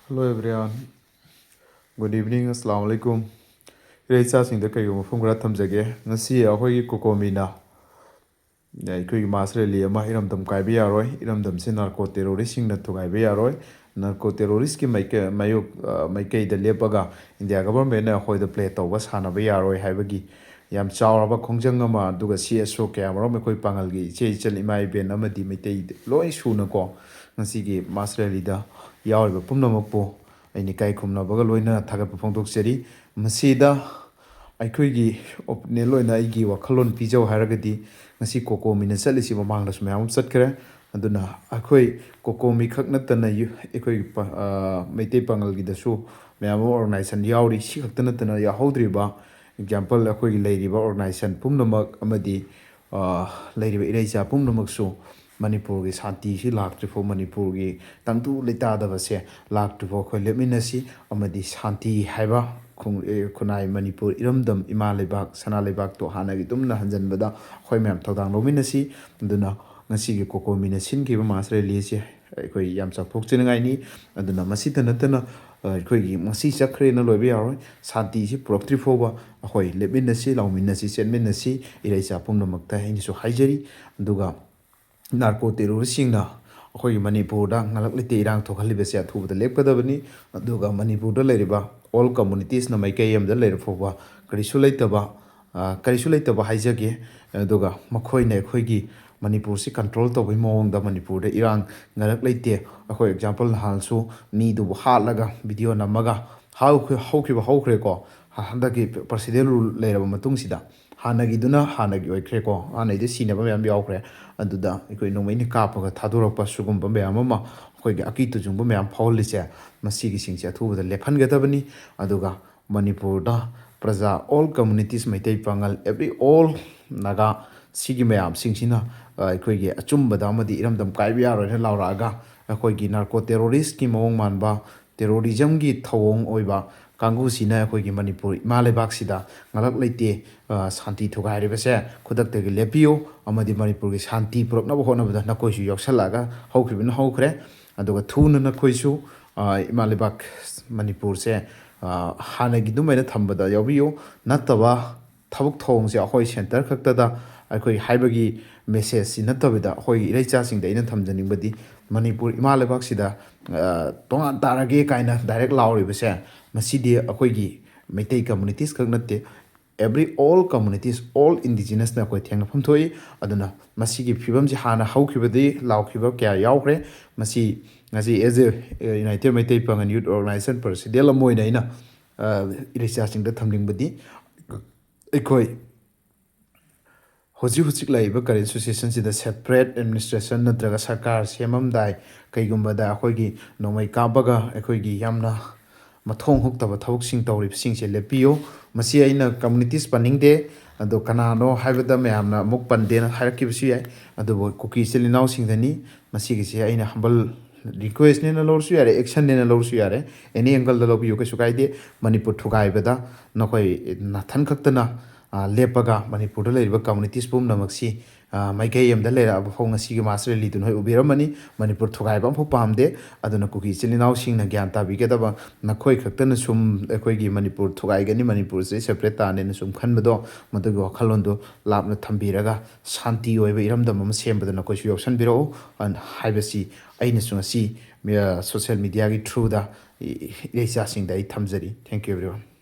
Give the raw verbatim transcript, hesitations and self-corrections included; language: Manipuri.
Hello everyone, good evening, Assalamu alaikum. ꯏꯔꯩꯆꯥꯁꯤꯡꯗ ꯀꯔꯤꯒꯨꯝꯕ ꯃꯐꯝ ꯈꯔ ꯊꯝꯖꯒꯦ꯫ ꯉꯁꯤ ꯑꯩꯈꯣꯏꯒꯤ ꯀꯣꯀꯣꯃꯤꯅ ꯑꯩꯈꯣꯏꯒꯤ mass rally ꯑꯃ, "ꯏꯔꯝꯗꯝ ꯀꯥꯏꯕ ꯌꯥꯔꯣꯏ, ꯏꯔꯝꯗꯝꯁꯤ narco terroristꯁꯤꯡꯅ ꯊꯨꯒꯥꯏꯕ ꯌꯥꯔꯣꯏ, narco terroristꯀꯤ ꯃꯥꯏꯀꯩ-, ꯃꯥꯌꯣꯛ-, ꯑ, ꯃꯥꯏꯀꯩꯗ ꯂꯦꯞꯄꯒ ꯏꯟꯗꯤꯌꯥ governmentꯅ ꯑꯩꯈꯣꯏꯗ play ꯇꯧꯕ ꯁꯥꯟꯅꯕ ꯌꯥꯔꯣꯏ" ꯍꯥꯏꯕꯒꯤ ꯌꯥꯝ ꯆꯥꯎꯔꯕ ꯈꯣꯡꯖꯪ ꯑꯃ, ꯑꯗꯨꯒ C S O ꯀꯌꯥ ꯃꯔꯨꯝ ꯑꯩꯈꯣꯏ ꯄꯥꯡꯒꯜꯒꯤ ꯏꯆꯦ ꯏꯆꯜ ꯏꯃꯥ ꯏꯕꯦꯟ ꯑꯃꯗꯤ ꯃꯩꯇꯩ ꯂꯣꯏ ꯁꯨꯅꯀꯣ ꯉꯁꯤꯒꯤ mass rallyꯗ ꯌꯥꯎꯔꯤꯕ ꯄꯨꯝꯅꯃꯛꯄꯨ ꯑꯩꯅ ꯏꯀꯥꯏ ꯈꯨꯝꯅꯕꯒ ꯂꯣꯏꯅꯅ ꯊꯥꯒꯠꯄ ꯐꯣꯡꯗꯣꯛꯆꯔꯤ꯫ ꯃꯁꯤꯗ ꯑꯩꯈꯣꯏꯒꯤ opinion ꯑꯣꯏꯅ ꯑꯩꯒꯤ ꯋꯥꯈꯜꯂꯣꯟ ꯄꯤꯖꯧ ꯍꯥꯏꯔꯒꯗꯤ, ꯉꯁꯤ ꯀꯣꯀꯣꯃꯤꯅ ꯆꯠꯂꯤꯁꯤ ꯃꯃꯥꯡꯗꯁꯨ ꯃꯌꯥꯝ ꯑꯃ ꯆꯠꯈ꯭ꯔꯦ꯫ ꯑꯗꯨꯅ ꯑꯩꯈꯣꯏ ꯀꯣꯀꯣꯃꯤ ꯈꯛ ꯅꯠꯇꯅ ꯌꯨ-, ꯑꯩꯈꯣꯏꯒꯤ ꯄ-, ꯑ, ꯃꯩꯇꯩ ꯄꯥꯉꯜꯒꯤꯗꯁꯨ ꯃꯌꯥꯝ ꯑꯃ organization ꯌꯥꯎꯔꯤ꯫ ꯁꯤ ꯈꯛꯇ ꯅꯠꯇꯅ ꯌꯥꯎꯍꯧꯗ꯭ꯔꯤꯕ, example, ꯑꯩꯈꯣꯏꯒꯤ ꯂꯩꯔꯤꯕ organization ꯄꯨꯝꯅꯃꯛ ꯑꯃꯗꯤ, ꯑ, ꯂꯩꯔꯤꯕ ꯏꯔꯩꯆꯥ ꯄꯨꯝꯅꯃꯛꯁꯨ ꯃꯅꯤꯄꯨꯔꯒꯤ ꯁꯥꯟꯇꯤꯁꯤ ꯂꯥꯛꯇ꯭ꯔꯤꯐꯥꯎ, ꯃꯅꯤꯄꯨꯔꯒꯤ ꯇꯪꯗꯨ ꯂꯩꯇꯥꯗꯕꯁꯦ ꯂꯥꯛꯇ꯭ꯔꯤꯐꯥꯎ ꯑꯩꯈꯣꯏ ꯂꯦꯞꯃꯤꯟꯅꯁꯤ꯫ ꯑꯃꯗꯤ ꯁꯥꯟꯇꯤ ꯍꯥꯏꯕ ꯈꯨꯡ-, ꯑꯦ, ꯈꯨꯟꯅꯥꯏ ꯃꯅꯤꯄꯨꯔ ꯏꯔꯝꯗꯝ ꯏꯃꯥ ꯂꯩꯕꯥꯛ, ꯁꯅꯥ ꯂꯩꯕꯥꯛꯇꯣ ꯍꯥꯟꯅꯒꯤꯗꯨꯝꯅ ꯍꯟꯖꯤꯟꯕꯗ ꯑꯩꯈꯣꯏ ꯃꯌꯥꯝ ꯊꯧꯗꯥꯡ ꯂꯧꯃꯤꯟꯅꯁꯤ꯫ ꯑꯗꯨꯅ ꯉꯁꯤꯒꯤ ꯀꯣꯀꯣꯃꯤꯅ ꯁꯤꯟꯈꯤꯕ mass rally ꯑꯁꯤ ꯑꯩꯈꯣꯏ ꯌꯥꯝ ꯆꯥꯎꯊꯣꯛꯆꯅꯤꯡꯉꯥꯏꯅꯤ꯫ ꯑꯗꯨꯅ ꯃꯁꯤꯇ ꯅꯠꯇꯅ, ꯑ, ꯑꯩꯈꯣꯏꯒꯤ ꯉꯁꯤ ꯆꯠꯈ꯭ꯔꯦꯅ ꯂꯣꯏꯕ ꯌꯥꯔꯣꯏ꯫ ꯁꯥꯟꯇꯤꯁꯤ ꯄꯨꯔꯛꯇ꯭ꯔꯤ ꯐꯥꯎꯕ ꯑꯩꯈꯣꯏ ꯂꯦꯞꯃꯤꯟꯅꯁꯤ, ꯂꯥꯎꯃꯤꯟꯅꯁꯤ, ꯆꯦꯟꯃꯤꯟꯅꯁꯤ꯫ ꯏꯔꯩꯆꯥ ꯄꯨꯝꯅꯃꯛꯇ ꯑꯩꯅꯁꯨ ꯍꯥꯏꯖꯔꯤ꯫ ꯑꯗꯨꯒ narco terroristꯁꯤꯡꯅ ꯑꯩꯈꯣꯏꯒꯤ ꯃꯅꯤꯄꯨꯔꯗ ꯉꯂꯛ ꯂꯩꯇꯦ ꯏꯔꯥꯡ ꯊꯣꯛꯍꯜꯂꯤꯕꯁꯦ ꯑꯊꯨꯕꯗ ꯂꯦꯞꯀꯗꯕꯅꯤ꯫ ꯑꯗꯨꯒ ꯃꯅꯤꯄꯨꯔꯗ ꯂꯩꯔꯤꯕ all communitiesꯅ ꯃꯥꯏꯀꯩ ꯑꯃꯗ ꯂꯩꯔ ꯐꯥꯎꯕ ꯀꯔꯤꯁꯨ ꯂꯩꯇꯕ, ꯑ, ꯀꯔꯤꯁꯨ ꯂꯩꯇꯕ ꯍꯥꯏꯖꯒꯦ꯫ ꯑꯗꯨꯒ ꯃꯈꯣꯏꯅ ꯑꯩꯈꯣꯏꯒꯤ ꯃꯅꯤꯄꯨꯔꯁꯤ control ꯇꯧꯕꯒꯤ ꯃꯑꯣꯡꯗ ꯃꯅꯤꯄꯨꯔꯗ ꯏꯔꯥꯡ ꯉꯂꯛ ꯂꯩꯇꯦ꯫ ꯑꯩꯈꯣꯏ example ꯅꯍꯥꯟꯁꯨ ꯃꯤꯗꯨꯕꯨ ꯍꯥꯠꯂꯒ video ꯅꯝꯃꯒ ꯍꯧꯈ꯭ꯔꯦ-, ꯍꯧꯈꯤꯕ ꯍꯧꯈ꯭ꯔꯦꯀꯣ꯫ ꯍ-, ꯍꯟꯗꯛꯀꯤ president rule ꯂꯩꯔꯕ ꯃꯇꯨꯡꯁꯤꯗ ꯍꯥꯟꯅꯒꯤꯗꯨꯅ ꯍꯥꯟꯅꯒꯤ ꯑꯣꯏꯈ꯭ꯔꯦꯀꯣ꯫ ꯍꯥꯟꯅꯩꯗꯤ ꯁꯤꯅꯕ ꯃꯌꯥꯝ ꯌꯥꯎꯈ꯭ꯔꯦ꯫ ꯑꯗꯨꯗ ꯑꯩꯈꯣꯏ ꯅꯣꯡꯃꯩꯅ ꯀꯥꯞꯄꯒ ꯊꯥꯗꯣꯔꯛꯄ ꯁꯤꯒꯨꯝꯕ ꯃꯌꯥꯝ ꯑꯃ, ꯑꯩꯈꯣꯏꯒꯤ ꯑꯀꯤ ꯇꯨꯖꯨꯡꯕ ꯃꯌꯥꯝ ꯐꯥꯎꯍꯜꯂꯤꯁꯦ, ꯃꯁꯤꯒꯤꯁꯤꯡꯁꯦ ꯑꯊꯨꯕꯗ ꯂꯦꯞꯍꯟꯒꯗꯕꯅꯤ꯫ ꯑꯗꯨꯒ ꯃꯅꯤꯄꯨꯔꯗ ꯄ꯭ꯔꯖꯥ, all communities, ꯃꯩꯇꯩ, ꯄꯥꯉꯜ, every, all Naga, ꯁꯤꯒꯤ ꯃꯌꯥꯝꯁꯤꯡꯁꯤꯅ, ꯑ, ꯑꯩꯈꯣꯏꯒꯤ ꯑꯆꯨꯝꯕꯗ ꯑꯃꯗꯤ ꯏꯔꯝꯗꯝ ꯀꯥꯏꯕ ꯌꯥꯔꯣꯏꯅ ꯂꯥꯎꯔꯛꯑꯒ, ꯑꯩꯈꯣꯏꯒꯤ narco terroristꯀꯤ ꯃꯑꯣꯡ ꯃꯥꯟꯕ, terrorismꯒꯤ ꯊꯧꯑꯣꯡ ꯑꯣꯏꯕ ꯀꯥꯡꯕꯨꯁꯤꯅ ꯑꯩꯈꯣꯏꯒꯤ ꯃꯅꯤꯄꯨꯔ ꯏꯃꯥ ꯂꯩꯕꯥꯛꯁꯤꯗ ꯉꯂꯛ ꯂꯩꯇꯦ, ꯑ, ꯁꯥꯟꯇꯤ ꯊꯨꯒꯥꯏꯔꯤꯕꯁꯦ ꯈꯨꯗꯛꯇꯒꯤ ꯂꯦꯞꯄꯤꯌꯨ, ꯑꯃꯗꯤ ꯃꯅꯤꯄꯨꯔꯒꯤ ꯁꯥꯟꯇꯤ ꯄꯨꯔꯛꯅꯕ ꯍꯣꯠꯅꯕꯗ ꯅꯈꯣꯏꯁꯨ ꯌꯥꯎꯁꯜꯂꯛꯑꯒ ꯍꯧꯈꯤꯕꯅ ꯍꯧꯈ꯭ꯔꯦ꯫ ꯑꯗꯨꯒ ꯊꯨꯅ ꯅꯈꯣꯏꯁꯨ, ꯑ, ꯏꯃꯥ ꯂꯩꯕꯥꯛ ꯃꯅꯤꯄꯨꯔꯁꯦ, ꯑ, ꯍꯥꯟꯅꯒꯤ ꯑꯗꯨꯃꯥꯏꯅ ꯊꯝꯕꯗ ꯌꯥꯎꯕꯤꯌꯨ, ꯅꯠꯇꯕ ꯊꯕꯛ ꯊꯧꯑꯣꯡꯁꯦ ꯑꯩꯈꯣꯏ centre ꯈꯛꯇꯗ ꯑꯩꯈꯣꯏ ꯍꯥꯏꯕꯒꯤ message ꯁꯤ ꯅꯠꯇꯕꯤꯗ, ꯑꯩꯈꯣꯏꯒꯤ ꯏꯔꯩꯆꯥꯁꯤꯡꯗ ꯑꯩꯅ ꯊꯝꯖꯅꯤꯡꯕꯗꯤ, ꯃꯅꯤꯄꯨꯔ ꯏꯃꯥ ꯂꯩꯕꯥꯛꯁꯤꯗ, ꯑ, ꯇꯣꯉꯥꯟ ꯇꯥꯔꯒꯦ ꯀꯥꯏꯅ direct ꯂꯥꯎꯔꯤꯕꯁꯦ, ꯃꯁꯤꯗꯤ ꯑꯩꯈꯣꯏꯒꯤ ꯃꯩꯇꯩ communities ꯈꯛ ꯅꯠꯇꯦ, every, all communities, all indigenous ꯅ ꯑꯩꯈꯣꯏ ꯊꯦꯡꯅꯐꯝ ꯊꯣꯛꯏ꯫ ꯑꯗꯨꯅ ꯃꯁꯤꯒꯤ ꯐꯤꯕꯝꯁꯤ ꯍꯥꯟꯅ ꯍꯧꯈꯤꯕꯗꯤ ꯂꯥꯎꯈꯤꯕ ꯀꯌꯥ ꯌꯥꯎꯈ꯭ꯔꯦ꯫ ꯃꯁꯤ ꯉꯁꯤ as a, ꯑ, United ꯃꯩꯇꯩ ꯄꯥꯉꯜ Youth Organization President ꯑꯃ ꯑꯣꯏꯅ ꯑꯩꯅ, ꯑ, ꯏꯔꯩꯆꯥꯁꯤꯡꯗ ꯊꯝꯅꯤꯡꯕꯗꯤ, ꯑꯩꯈꯣꯏ ꯍꯧꯖꯤꯛ ꯍꯧꯖꯤꯛ ꯂꯩꯔꯤꯕ current situation ꯁꯤꯗ separate administration ꯅꯠꯇ꯭ꯔꯒ ꯁꯔꯀꯥꯔ ꯁꯦꯝꯃꯝꯗꯥꯏ ꯀꯩꯒꯨꯝꯕꯗ ꯑꯩꯈꯣꯏꯒꯤ ꯅꯣꯡꯃꯩ ꯀꯥꯞꯄꯒ ꯑꯩꯈꯣꯏꯒꯤ ꯌꯥꯝꯅ ꯃꯊꯣꯡ ꯍꯨꯛꯇꯕ ꯊꯕꯛꯁꯤꯡ ꯇꯧꯔꯤꯕꯁꯤꯡꯁꯦ ꯂꯦꯞꯄꯤꯌꯨ꯫ ꯃꯁꯤ ꯑꯩꯅ communities ꯄꯟꯅꯤꯡꯗꯦ, ꯑꯗꯣ ꯀꯅꯥꯅꯣ ꯍꯥꯏꯕꯗ ꯃꯌꯥꯝꯅ ꯑꯃꯨꯛ ꯄꯟꯗꯦꯅ ꯍꯥꯏꯔꯛꯈꯤꯕꯁꯨ ꯌꯥꯏ, ꯑꯗꯨꯕꯨ ꯀꯨꯀꯤ ꯏꯆꯤꯜ ꯏꯅꯥꯎꯁꯤꯡꯗꯅꯤ꯫ ꯃꯁꯤꯒꯤꯁꯦ ꯑꯩꯅ humble request ꯅꯦꯅ ꯂꯧꯔꯁꯨ ꯌꯥꯔꯦ, action ꯅꯦꯅ ꯂꯧꯔꯁꯨ ꯌꯥꯔꯦ, any angle ꯗ ꯂꯧꯕꯤꯌꯨ, ꯀꯩꯁꯨ ꯀꯥꯏꯗꯦ꯫ ꯃꯅꯤꯄꯨꯔ ꯊꯨꯒꯥꯏꯕꯗ ꯅꯈꯣꯏ ꯅꯥꯊꯟ ꯈꯛꯇꯅ, ꯑ, ꯂꯦꯞꯄꯒ ꯃꯅꯤꯄꯨꯔꯗ ꯂꯩꯔꯤꯕ communities ꯄꯨꯝꯅꯃꯛꯁꯤ, ꯑ, ꯃꯥꯏꯀꯩ ꯑꯃꯗ ꯂꯩꯔꯛꯑꯕ ꯐꯥꯎ ꯉꯁꯤꯒꯤ mass rally ꯗꯨ ꯅꯈꯣꯏ ꯎꯕꯤꯔꯝꯃꯅꯤ꯫ ꯃꯅꯤꯄꯨꯔ ꯊꯨꯒꯥꯏꯕ ꯑꯃꯐꯥꯎ ꯄꯥꯝꯗꯦ꯫ ꯑꯗꯨꯅ ꯀꯨꯀꯤ ꯏꯆꯤꯜ ꯏꯅꯥꯎꯁꯤꯡꯅ ꯒ꯭ꯌꯥꯟ ꯇꯥꯕꯤꯒꯗꯕ, ꯅꯈꯣꯏ ꯈꯛꯇꯅ ꯁꯨꯝ ꯑꯩꯈꯣꯏꯒꯤ ꯃꯅꯤꯄꯨꯔ ꯊꯨꯒꯥꯏꯒꯅꯤ, ꯃꯅꯤꯄꯨꯔꯁꯦ separate ꯇꯥꯅꯦꯅ ꯁꯨꯝ ꯈꯟꯕꯗꯣ, ꯃꯗꯨꯒꯤ ꯋꯥꯈꯜꯂꯣꯟꯗꯨ ꯂꯥꯞꯅ ꯊꯝꯕꯤꯔꯒ ꯁꯥꯟꯇꯤ ꯑꯣꯏꯕ ꯏꯔꯝꯗꯝ ꯑꯃ ꯁꯦꯝꯕꯗ ꯅꯈꯣꯏꯁꯨ ꯌꯥꯎꯁꯟꯕꯤꯔꯛꯎ, ꯑ, ꯍꯥꯏꯕꯁꯤ ꯑꯩꯅꯁꯨ ꯉꯁꯤ, ꯑ, social media ꯒꯤ through ꯗ ꯏ-, ꯏꯔꯩꯆꯥꯁꯤꯡꯗ ꯑꯩ ꯊꯝꯖꯔꯤ꯫ Thank you everyone꯫